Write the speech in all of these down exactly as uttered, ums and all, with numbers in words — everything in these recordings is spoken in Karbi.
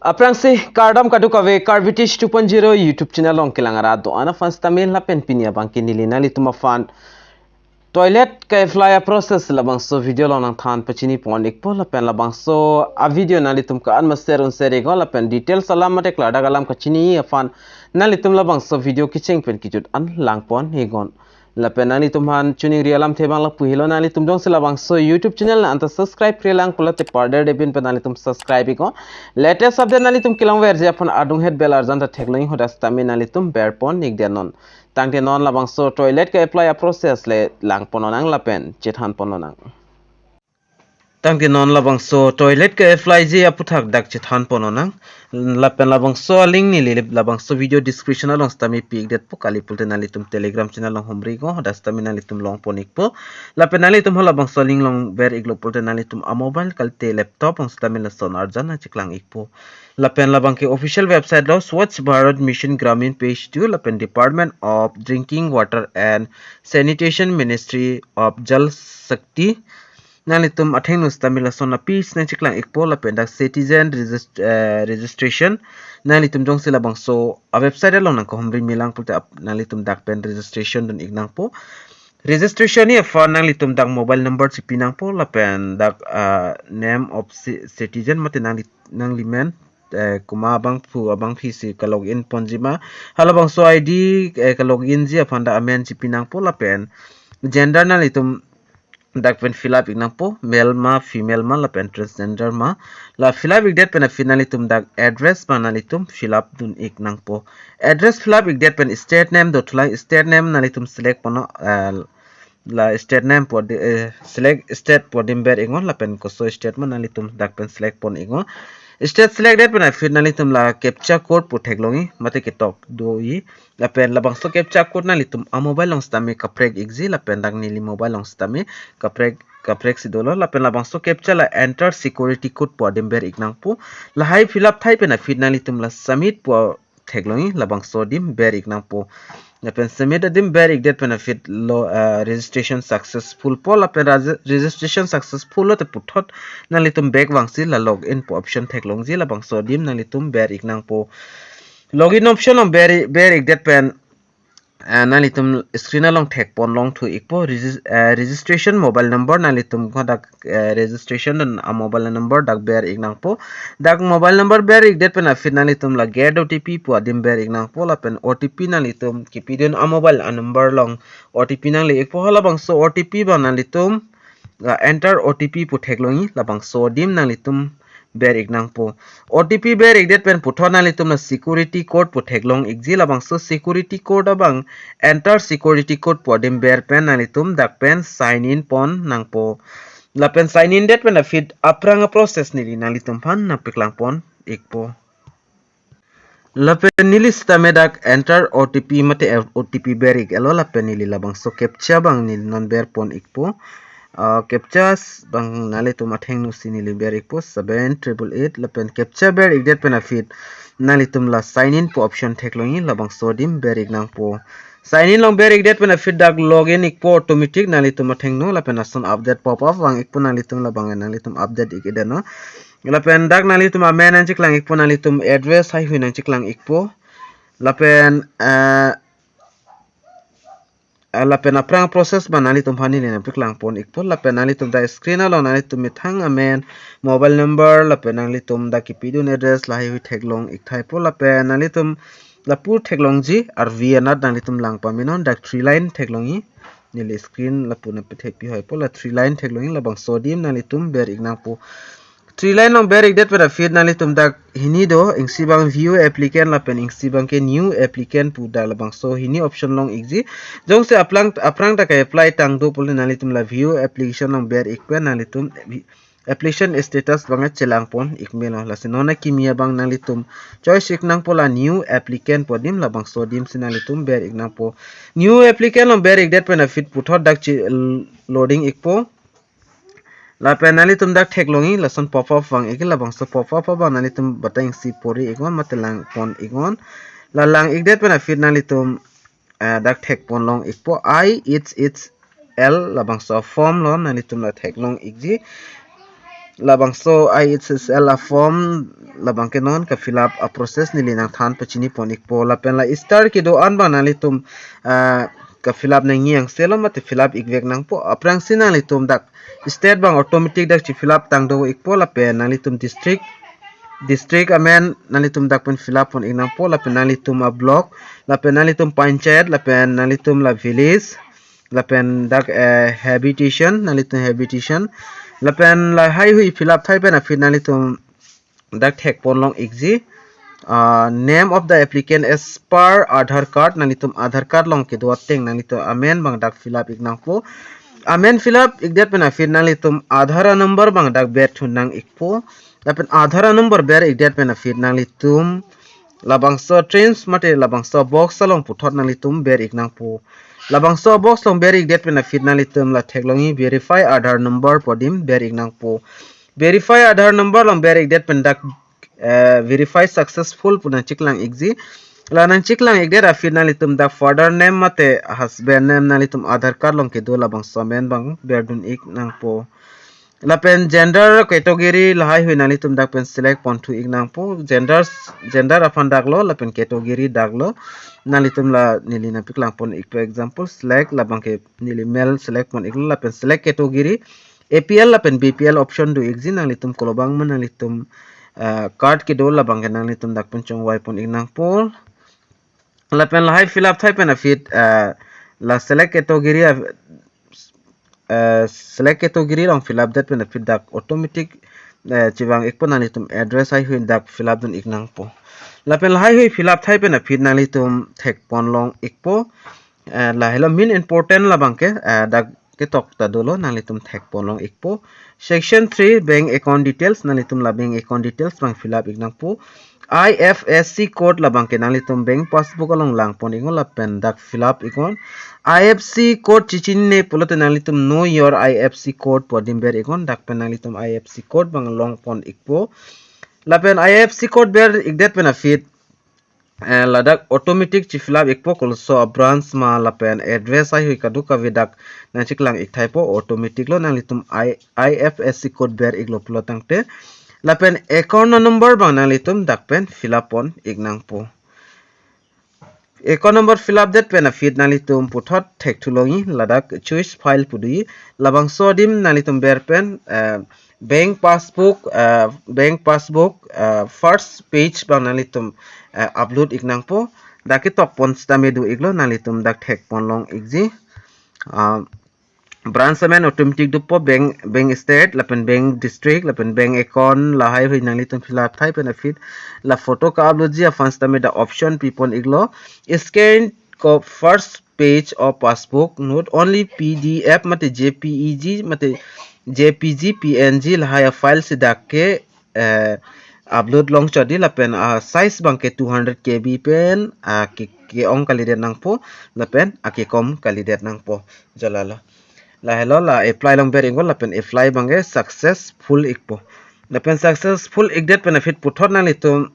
Aphrangsi kardom kadokave, Karbi Teach two point zero YouTube channel along kelang arat do-an aphan sitame lapen pini abangke neli nanglitum aphan toilet ke-apply a-process labangso video along nangthan pachini pon ikpo lapen labangso a-video nanglitum ka-an maser unser iknon lapen details alam mate klardak alam kachini aphan nanglitum labangso video kecheng pen kejut an lang pon iknon. Lapen nanglitum aphan choningri alamthe abang lapu helo, nanglitum jongsi labangso YouTube channel nang anta subscribe-re lang pulote parderdebin pen nanglitum subscribe iknon. Latest update nanglitum kelongverji aphan adunghet bell arjan ta theklong ik, hadak sitame nanglitum ber pon ik det non. Tangte non labangso toilet ke-apply a-process le lang pon lonang lapen chethan pon lonang. Tangte non labangso toilet ke-apply-ji aputhak dak chethan pon lonang. Lapen labangso a-link neli labangso video description along sitame pi ik detpo, kali pulote nanglitum Telegram channel along humri iknon, hadak sitame nanglitum long pon ikpo. Lapen nanglitum halabangso a-link along ber iklo pulote nanglitum a-mobile kalite laptop along sitame lason arjan nangcheklang ikpo. Lapen labangke official website lo Swachh Bharat Mission Gramin page two lapen Department of Drinking Water and Sanitation, Ministry of Jal Shakti. Nanglitum athengno sitame lason a-page nangcheklang ikpo lapen dak citizen regist-, eh, registration. Nanglitum jongsi labangso a-website along nangkahumri me lang pulote ap-, nanglitum dak pen registration dun ik nangpo. Registration ni aphan nanglitum dak mobile number chipi nangpo lapen dak, ah, name of ci-, citizen mate nangli, nanglimen, eh, komat abangphu abangphi si ka-login ponji ma. Halabangso I D, eh, ka-login-ji aphan dak amen chipi nangpo lapen gender nanglitum dak pen fill up ik nangpo, male ma, female ma, lapen transgender ma. La fill up ik det pen aphi nanglitum dak address abang nanglitum fill up dun ik nangpo. Address fill up ik det pen state name dothulang, state name nanglitum select ponnon, eh, la state name pu adim, eh, select state pu adim ber iknon lapen koso state ma nanglitum dak pen select pon iknon. State select det pen aphi nanglitum la captcha code pu theklong ik, mate ketok do ik. Lapen labangso captcha code nanglitum a-mobile along sitame kaprek ikji lapen dak neli mobile along sitame kaprek, kaprek si dolo. Lapen labangso captcha la enter security code pu adim ber ik nangpo. Lahai fill up thai pen aphi nanglitum la submit pu theklong ik, labangso adim ber ik nangpo. Lapen submit adim ber ik det pen aphi lo, ah, registration successful pu lapen raje-, registration successful lote puthot nanglitum back vangsi la login pu option theklongji, labangso adim nanglitum ber ik nangpo. Login option along ber, ber ik det pen, eh, nanglitum screen along thek pon longthu ikpo, regis-, eh, registration mobile number nanglitum hadak, eh, registration dun a-mobile number dak ber ik nangpo. Dak mobile number ber ik det pen aphi nanglitum la get O T P pu adim ber ik nangpo lapen O T P nanglitum kipi dun a-mobile a-number along O T P nangle ikpo, halabangso O T P abang nanglitum la enter O T P pu theklong ik, labangso adim nanglitum ber ik nangpo. O T P ber ik det pen puthot nanglitum la security code pu theklong ikji, labangso security code abang enter security code pu adim ber pen nanglitum dak pen sign in pon nangpo. Lapen sign in det pen aphi aphrang a-process neli nanglitum aphan nangpeklang pon ikpo. Lapen neli sitame dak enter O T P mate O T P ber ik-etlo lapen neli labangso captcha abang neli non ber pon ikpo. Ah, captcha s-, abang nanglitum athengno si neli ber ikpo, seven triple eight, lapen captcha ber ik det pen aphi nanglitum la sign in pu option theklong ik, labangso adim ber ik nangpo. Sign in along ber ik det pen aphi dak login ikpo automatic, nanglitum athengno, lapen lason update pop up vang ikpo, nanglitum labang nanglitum update ik-et non. Lapen dak nanglitum amen nangcheklang ikpo, nanglitum address haihui nangcheklang ikpo. Lapen, eh, eh, lapen aphrang process abang nanglitum aphan neli nangpeklang pon ikpo. Lapen nanglitum dak screen along nanglitum methang amen, mobile number, lapen nanglitum dak kipi dun address lahaihui theklong ik thaipo. Lapen nanglitum lapu theklongji arvi anat nanglitum lang pamenon, dak three line theklong ik. Neli screen lapu nangpethekpi hoipo, la three line theklong ik, labangso adim nanglitum ber ik nangpo. Three line along ber ik det pen aphi nanglitum dak hini do, isi abang view applicant lapen isi abangke new applicant pu dak labangso hini option long ikji. Jongsi aplang, aphrang ta ke-apply tang do pulote nanglitum la view application along ber ik pen nanglitum vi-, application status abang chelang pon ik melo. Lasi non akimi abang nanglitum choice ik nangpo, la new applicant pu adim, labangso adim si nanglitum ber ik nangpo. New applicant along ber ik det pen aphi puthot dak che-, loading ikpo. Lapen nanglitum dak theklong ik, lason pop up vang ik, labangso pop up abang nanglitum batai isi pori iknon mate lang pon iknon. La lang ik det pen aphi nanglitum, eh, dak thek pon long ikpo, I H H L, labangso form lo, nanglitum la theklong ikji. labangso I H S L a form labang ke non ka fill up a process neli nangthan pachini pon ikpo. Lapen la star kedo-an abang nanglitum ah, ka fill up nangji angse lo mate fill up ikvek nangpo. Aphrangsi nanglitum dak state abang automatic dak chi fill up tang do ikpo, lapen nanglitum district, district amen nanglitum dak pen fill up pon ik nangpo, lapen nanglitum a block, lapen nanglitum panchayat, lapen nanglitum la village, lapen dak eh, habitation, nanglitum habitation, lapen lahai hui fill up thai pen aphi nanglitum dak thek pon long ikji. Ah, name of the applicant as per Aadhaar card, nanglitum Aadhaar card along kedo ateng nanglitum amen abang dak fill up ik nangpo. Amen fill up ikdet pen aphi nanglitum Aadhaar number abang dak ber thun nang ikpo. Lapen Aadhaar number ber ikdet pen aphi nanglitum labangso trench mate labangso box along puthot nanglitum ber ik nangpo. Labangso box along ber ikdet pen aphi nanglitum la theklongji verify Aadhaar number pu adim ber ik nangpo. Verify Aadhaar number along ber ikdet pen dak eh, verify successful pu nangchiklang ikji. La nangchiklang ikdet aphi nanglitum dak father name mate husband name nanglitum Aadhaar card along kedo labangso amen abang berdun ik nangpo. Lapen gender category lahai hui nanglitum dak pen select pon thu ik nangpo. Gender, gender aphan dak lo lapen category dak lo. Nanglitum la neli nangpaklang pon ikpo, example select, labang ke neli male select pon iklo, lapen select category A P L lapen B P L option do ikji, nanglitum kolobang ma nanglitum ah, card kedo labang ke nanglitum dak pen chongvai pon ik nangpo. Lapen lahai fill up thai pen aphi ah, la select category ah, eh, select category along fill up det pen aphi dak automatic eh, chevang ikpo, nanglitum address hai hui dak fill up dun ik nangpo. Lapen lahai hui fill up thai pen aphi nanglitum thek pon long ikpo. Eh, lahelo main important labang ke eh, dak ketok ta dolo, nanglitum thek pon long ikpo. Section three, bank account details, nanglitum la bank account details abang fill up ik nangpo. I F S C code labang ke nanglitum bank passbook along lang pon iknon lapen dak fill up iknon. I F C code chichinine pulote nanglitum know your I F C code pu adim ber iknon, dak pen nanglitum I F C code abang long pon ikpo. Lapen I F C code ber ikdet pen aphi eh, ladak automatic chi fill up ikpo, koloso a branch ma lapen address hai hui kadokave dak nangchiklang ik thaipo, automatic lo, nanglitum I, I F S C code ber iklo pulo tangte. Lapen account number abang nanglitum dak pen fill up pon ik nangpo. Account number fill up det pen aphi nanglitum puthot thek thu longji, ladak choose file pu doji, labangso adim nanglitum ber pen eh, bank passbook, eh, bank passbook eh, first page abang nanglitum eh, upload ik nangpo. Dak ketok pon sitame do iklo, nanglitum dak thek pon long ikji. Ah, branch amen automatic dopo, bank, bank state lapen bank district lapen bank account lahai hui nanglitum fill up thai pen aphi la photo ka-upload ji aphan sitame dak option pi pon iklo. Scan ko first page of passbook, not only P D F mate J P E G mate J P G, P N G lahai a file si dak ke eh, upload long chot di, lapen a size abang ke two hundred K B pen a ke, ke-ong kalidet nangpo lapen a kekom kalidet nangpo. Jo lalo. Lahelo, la apply along ber iknon lapen apply abang ke successful ikpo. Lapen successful ikdet pen aphi puthot nanglitum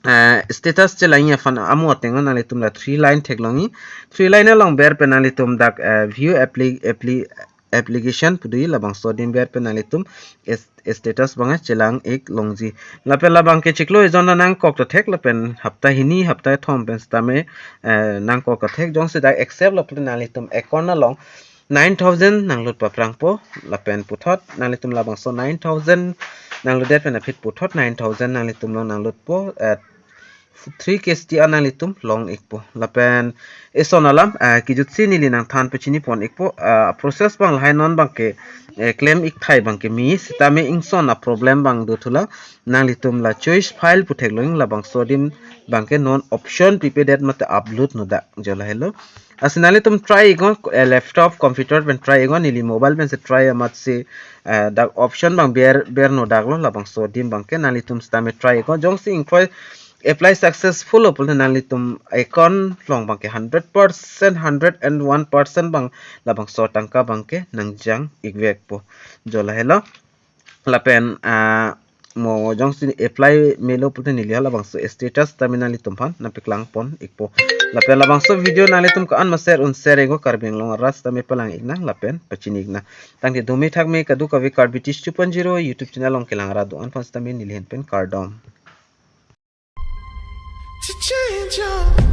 eh, status chelangji aphan amo ateng nanglitum la three line thek longji. Three line along ber pen nanglitum dak eh, view appli, appli, application pu doji, labangso adim ber pen nanglitum is, status abang chelang ik longji. Lapen labang ke chiklo ejon nangkok ta thek, lapen hapta hini hapta thom pen sitame eh, nangkok ta thek, jongsi dak accept lo pulote nanglitum account along nine thousand nanglut paphrangpo, lapen puthot nanglitum labangso nine thousand nanglut det pen aphi puthot nine thousand nanglitum along nanglutpo, eh, three K S T A nanglitum long ikpo. Lapen eson alam eh, kejutsi neli nangthan pachini pon ikpo, eh, process abang lahai, non abang ke eh, claim ik thai abang ke me, sitame ingson a problem abang do thulang, nanglitum la choice file pu thek long, labangso adim abang ke non option pipedet mate upload no dak, jo lahelo. Lasi nanglitum try iknon, eh, laptop, computer pen try iknon, neli mobile pen si try amat si eh, dak option abang ber, ber no dak lo, labangso adim abang ke nanglitum sitame try iknon, jongsi ingkoi apply successful lo pulote nanglitum account along abang ke hundred percent, hundred and one percent abang labangso tangka abang ke nangjang ikvekpo. Jo lahelo. Lapen ah, mo jongsi apply melo pulote neli halabangso status tame nanglitum aphan nangpaklang pon ikpo. Lapen labangso video nanglitum ko-an ma share un share iknon, Karbi Anglong arat tame palang iknang lapen pachini iknang. Tangte dome thakme kadokave Karbi Tish two point zero YouTube channel along kelang arat do-an aphan sitame neli ahin pen kardom. To change your